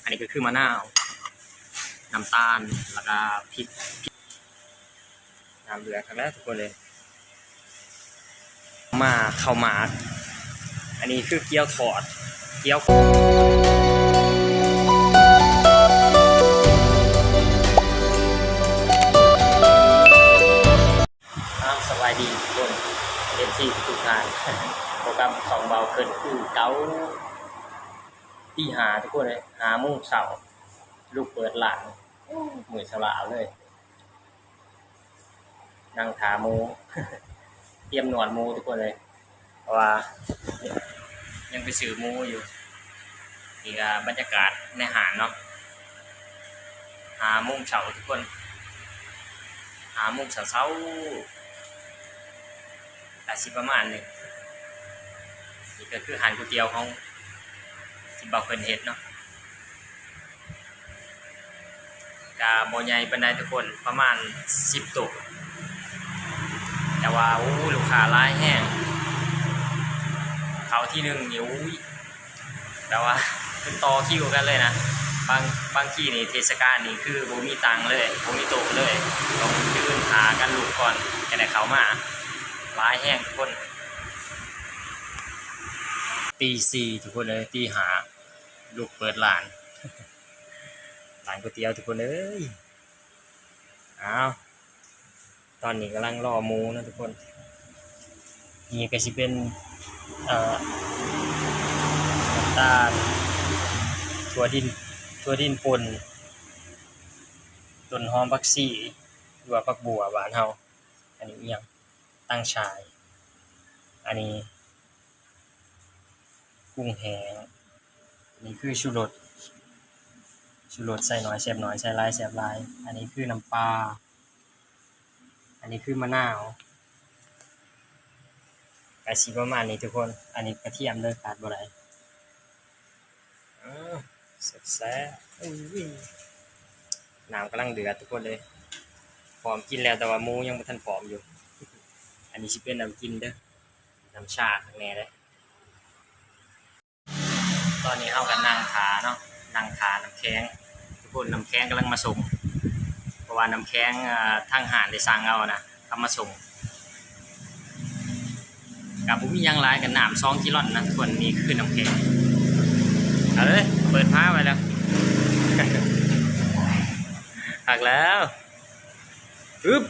ອັນນີ້ກໍຄືມະນາວ ນ້ຳຕານ ແລ້ວກໍພິກ ນ້ຳເດືອດຄັກແລ້ວທຸກຄົນເອີຍ. ມາເຂົ້າໝາກ ອັນນີ້ຄືກ້ຽວທອດ ກ້ຽວ ອ້າວ ສະບາຍດີທຸກຄົນ ເອັຟຊີທຸກໆທ່ານ ພົບກັບຊ່ອງບ່າວເຂີນຄືເກົ່າ. ຕີຫ້າທຸກຄົນເອີຍ ຫ້າໂມງເຊົ້າ ລຸກເປີດຮ້ານ ໂອ້ ມື້ສະຫຼາວເລີຍ ນັ່ງຖ້າໝູ ຕຽມນວດໝູທຸກຄົນເອີຍ ເພາະວ່າຍັງໄປຊື້ໝູຢູ່. ນີ້ກໍບັນຍາກາດໃນຮ້ານເນາະ ຫ້າໂມງເຊົ້າທຸກຄົນ ຫ້າໂມງເຊົ້າໆ ກະຊິປະມານນີ້. ນີ້ກໍຄືຮ້ານກ໋ວຍຕຽວຂອງທີ່ບ່າວເຂີນເຮັດເນາະ ກະບໍ່ໃຫຍ່ປານໃດທຸກຄົນ ປະມານສິບໂຕະ ແຕ່ວ່າ ໂອ້ ລູກຄ້າຫຼາຍແຮງ. ເຂົ້າທີໜຶ່ງນີ້ ໂອ້ຍ ແບບວ່າຄືຕໍ່ຄິວກັນເລີຍນະ ບາງ ບາງທີນີ້ເທດສະການນີ້ຄືບໍ່ມີຕັ່ງເລີຍ ບໍ່ມີໂຕະເລີຍ ຕ້ອງຢືນຖ້າກັນລຸກກ່ອນ ຈັ່ງໄດ້ເຂົ້າມາ ຫຼາຍແຮງທຸກຄົນ. ຕີສີ່ທຸກຄົນເອີຍ ຕີຫ້າລຸກເປີດຮ້ານ ຮ້ານກ໋ວຍຕຽວທຸກຄົນເອີຍ. ອ້າວ ຕອນນີ້ກຳລັງລໍໝູເນາະທຸກຄົນ ນີ້ກໍຊິເປັນ ເອີ ນ້ຳຕານ ຖົ່ວດິນ ຖົ່ວດິນປົ່ນ ຕົ້ນຫອມ ຜັກຊີ ຫຼືວ່າຜັກບົ່ວບ້ານເຮົາ. ອັນນີ້ອີ່ຫຍັງ ຕັງຊາຍ ອັນນີ້ ກຸ້ງແຫ້ງ ນີ້ຄືຊູລົດ ຊູລົດໃສ່ໜ້ອຍແຊບໜ້ອຍ ໃສ່ຫຼາຍແຊບຫຼາຍ. ອັນນີ້ຄືນ້ຳປາ ອັນນີ້ຄືມະນາວ ກະຊິປະມານນີ້ທຸກຄົນ. ອັນນີ້ກະທຽມເດີ ຂາດບໍ່ໄດ້. ອື ແຊບໆ ອຸ້ຍ ນ້ຳກຳລັງເດືອດທຸກຄົນເອີຍ ພ້ອມກິນແລ້ວ ແຕ່ວ່າໝູຍັງບໍ່ທັນພ້ອມຢູ່. ອັນນີ້ຊິເປັນນ້ຳກິນເດີ ນ້ຳຊາຄັກແນ່ເດ້. ຕອນນີ້ເຮົາກໍນັ່ງຖ້າເນາະ ນັ່ງຖ້ານ້ຳແຂງທຸກຄົນ ນ້ຳແຂງກຳລັງມາສົ່ງ ເພາະວ່ານ້ຳແຂງ ເອີ ທາງຮ້ານໄດ້ສັ່ງເອົານະ ເອົາມາສົ່ງ ກໍບໍ່ມີຫຍັງຫຼາຍ ກໍນ້ຳສອງແກນລອນນະທຸກຄົນ. ນີ້ຄືນ້ຳແຂງ ເອີຍ ເປີດຝາໄວ້ແລ້ວ ຄັກແລ້ວ ອຶບ.